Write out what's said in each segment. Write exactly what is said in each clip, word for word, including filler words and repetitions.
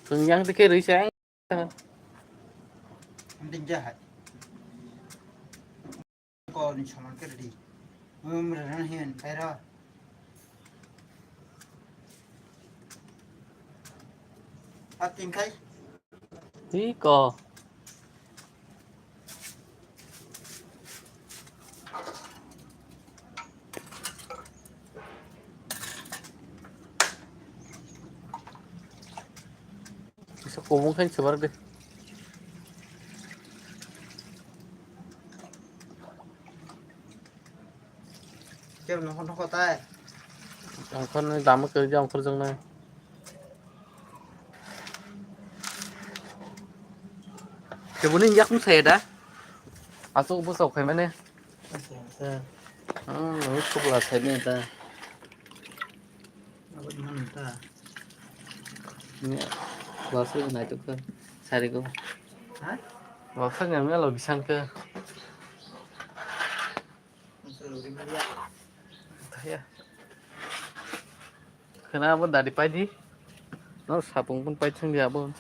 Chwng yang dikhe rwi se. Ang din ja hai. Ko ni saman ke ready. Mum rana hin paira. Atin kai. Tiko. Kisa kubung khe swbar de. Kebo nokho nokho tai. Ongkhorni dama kwrwi de ongkhorjaknai. Keboni yakung saya da? Aswk bwswk khaimani. Asa, asa. Hmm, nungwi khukla saimani ta. Abot mano ta. Ni bwswk naitok khe sari go. Ha? Bwswk nang melo bisang khe. Khwna abo dadi paidi. No sapung pun pai thang di abo.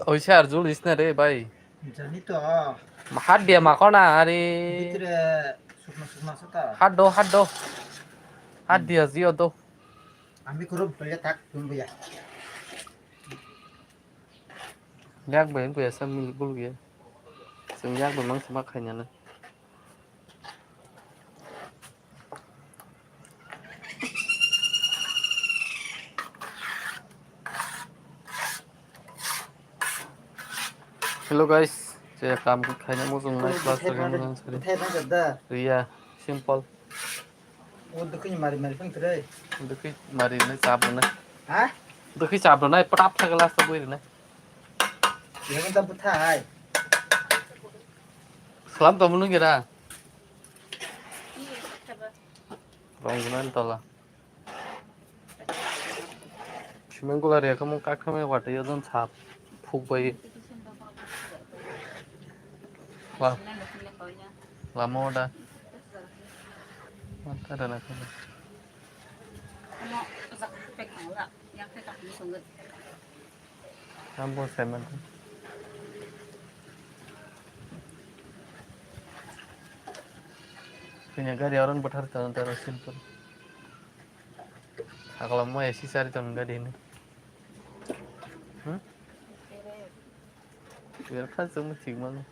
Oisa arjul isna re bai. Jani to. Hat dia makona ari. Bitre sukma sukma sata. Hat do, hat do. Hat dia jio do. Ami kurum pelya tak tunggu ya. Yak bai wngkha ya, sa mil gul ya. Chwng yak bai mang sama khainani. Hello guys, je kam khaina mo jong nai class thai thang mo jong sari. Thai thang da. Riya, simple. O dukhi mari mari phang trai. Dukhi mari nai chap nai. Ha? Dukhi chap nai patap thak last bui nai. Yang ta butha hai. Salam to munu gira. Rong gunan tola. Simeng gula re kamu kakha me wate yodon sap phuk bai. Wah. Lama wada. Mata dana kamu. Tambo semen. Punya gari orang betar tangan terus simple. Kalau mau ya sisa di tangan gari ini. Hmm? Biar kan semua cik mana.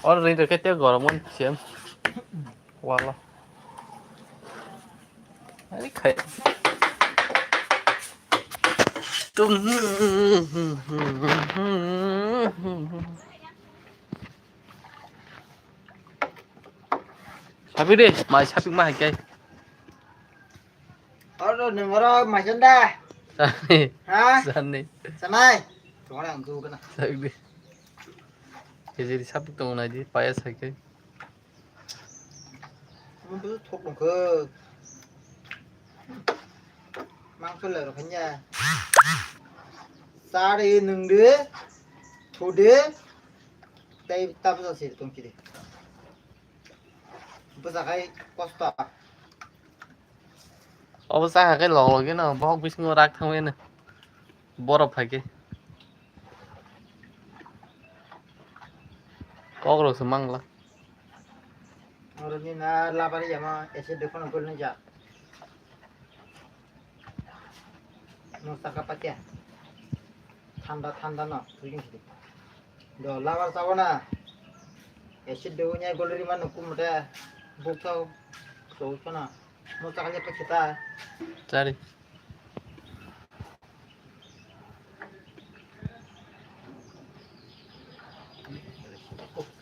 Or ring reke te goromon sem. Wala. Ani khai. Tum. Sabi de, mai sabi ma hai kai. Oro nung oro mai sanda. Sani. Ha? Sani. Sanai. Tunggu ang tu kena. Sabi de. Kejiri sabi tong nai di paya sai kai. Kamu tu thok dong ke. Mangso le ro khanya. Sari nung de. Thu de. Tai tam sa sir tong kiri. Bwsa khai kosto. Obo cha kha khe log logino bohok bisingo rak thangmani. Borok phai khe. Kok rok se mangla. Oro ni na labari yama ese dekho na gol ni ja. No saka patia. Thanda thanda no, tujing sidi. Do labar sabo na. Acid do nya golri manu kumte bukau so so na. No saka nya pakita. Chari.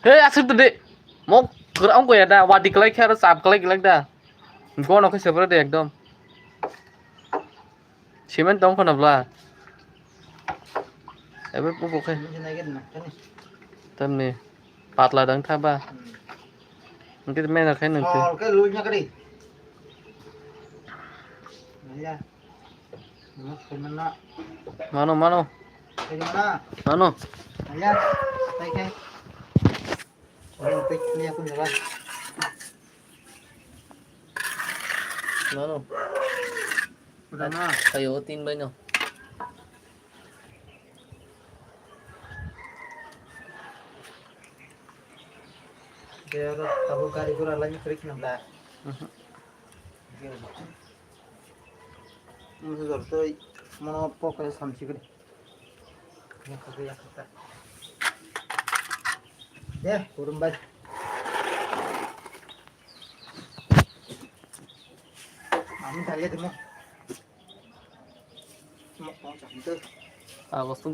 He asuk de. Mok kerang ko ya da wadi kelai khe aro sap kelai kelai da. Gono khe sebra de ekdom. Cement tong khona bla. Ebe pupu khe. Tamni. Patla dang tha ba. Hmm. Hwnkhe mena khai nung twi. Hor khe lui nya kari. Naya. Nung khai manna. Mano, mano. Khai manna. Mano. Naya. Khai khai. Nung twi naya kun jaga. Mano. Udah na. Ayo, tin bai no. Dia ro, tabuk gari gura lagi trik nang da. Mhm. Dia ro. Musu jor toi, mono pok kaya samsi kiri. Yang kaya kata. Deh, kurung bai. Mami tadi ada mau. Mau kau cakap tu. Awas tu.